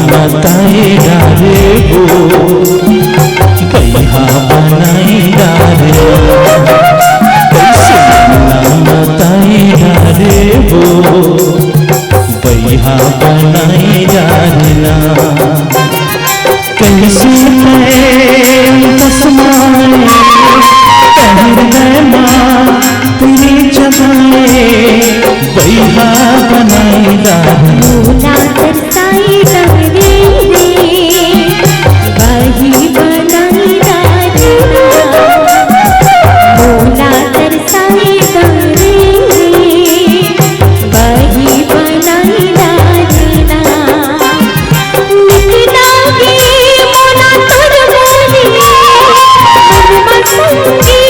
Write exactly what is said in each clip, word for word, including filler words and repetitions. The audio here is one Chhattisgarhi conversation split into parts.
बताई डारे वो, बइहा बनाई डारे ना। कइसे ला बताई डारे वो, बइहा बनाई डारे ना। कइसे मैं कसमाए, कहर गए माँ तेरी जगाए, बइहा बनाई डारे ना। मोला तरसाई डारे रे, बइहा बनाई डारे ना। मोला तरसाई डारे रे, बइहा बनाई डारे ना। निक लागे मोला तोर बोलिया, मन मसंगी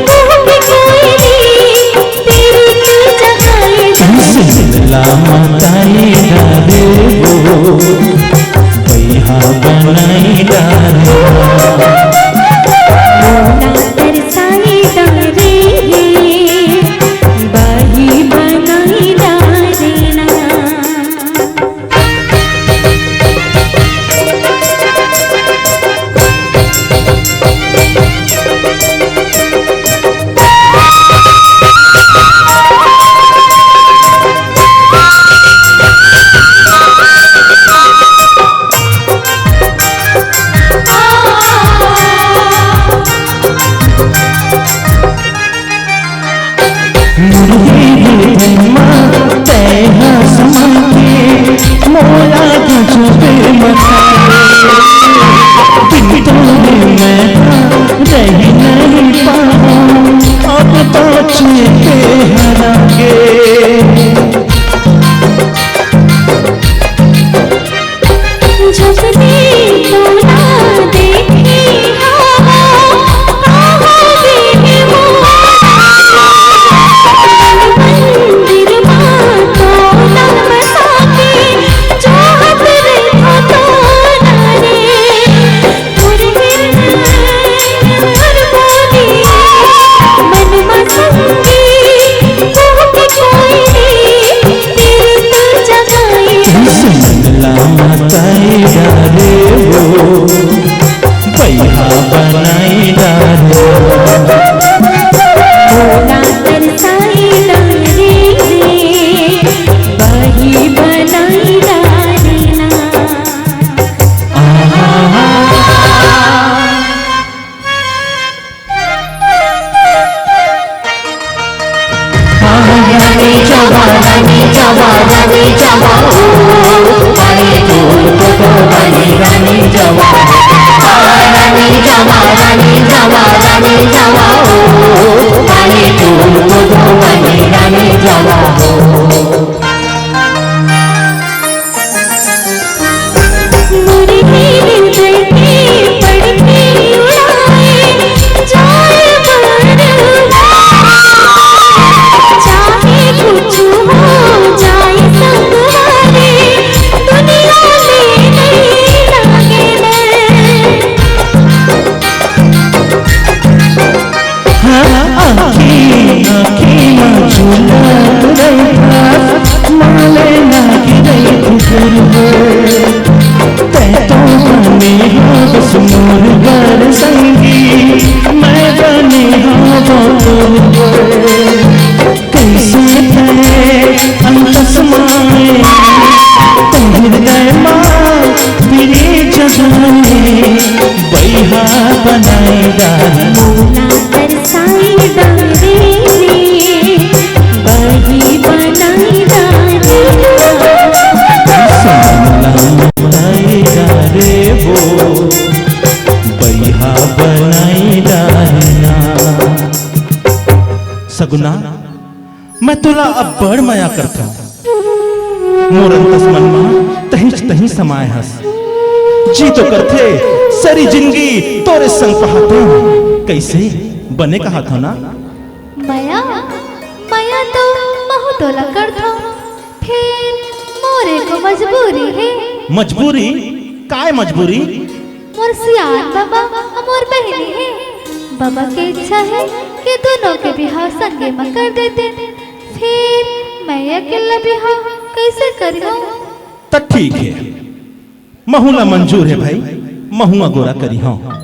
कुहू के कोयली, तेरी की जगाए। ला बताई डारे वो, बइहा बनाई डारे ना। मोला तरसाई डारे रे, बइहा बनाई डारे ना। मुरली रे धनमा तैं हा समा के मोला गजबे मचाए। बिन तोरे मैं हा रहि नहीं पावंव, अब तो चेते हर गे। जब ले तोला देखे हवा, कहाँ गे मोर मंदिर मा तोला बसा के, चाहत रहिथों तोला रे। तोर बिन हर बोली मन मसंगी, कुहू के कोयली, तेरी की जगाए। सुन ला बताई डारे वो, बइहा बनाई डारे ना। मोला तरसाई डारे रे, बइहा बनाई डारे ना। आहा। मोरे हृदय के पड़के उड़ाए जाए बरवा। चाहे कुछु हो जाए संगवारी, दुनिया में नहीं लागे डर। हाँ, आँखी, आँखी मा झूलत रहिथस, माले ना गिरई घुघुर हो। तैं तो बने हवस मोर बर संगी, मैं बने हवंव तोर बर। कइसे तैं अंतस माए, तोर हृदय मा बिरे जगाए, बइहा बनाई डारे ना। मोला तरसाई डारे रे, बइहा बनाई डारे ना। सुन ला बताई डारे वो, बइहा बनाई डारे ना। सगुना, मैं तोला अब्बड़ मया करथंव। मोर अंतस मन मा तहीं तहीं समाए हस। जी तो करथे, सरी जिनगी तोरे संग पहातेंव। कइसे, बने कहत हंव ना? मया, मया तो महूँ तोला करथंव, फेर मोर एको मजबूरी हे। मजबूरी? काय मजबूरी? मोर सियान बबा अउ मोर बहिनी हे। बबा के इच्छा हे कि दूनों के बिहाव संगे म कर देतेन। फेर मैं अकेल्ला बिहाव कइसे करहूँ? त ठीक हे, महू ला मंजूर हे भाई, महू अगोरा करिहंव।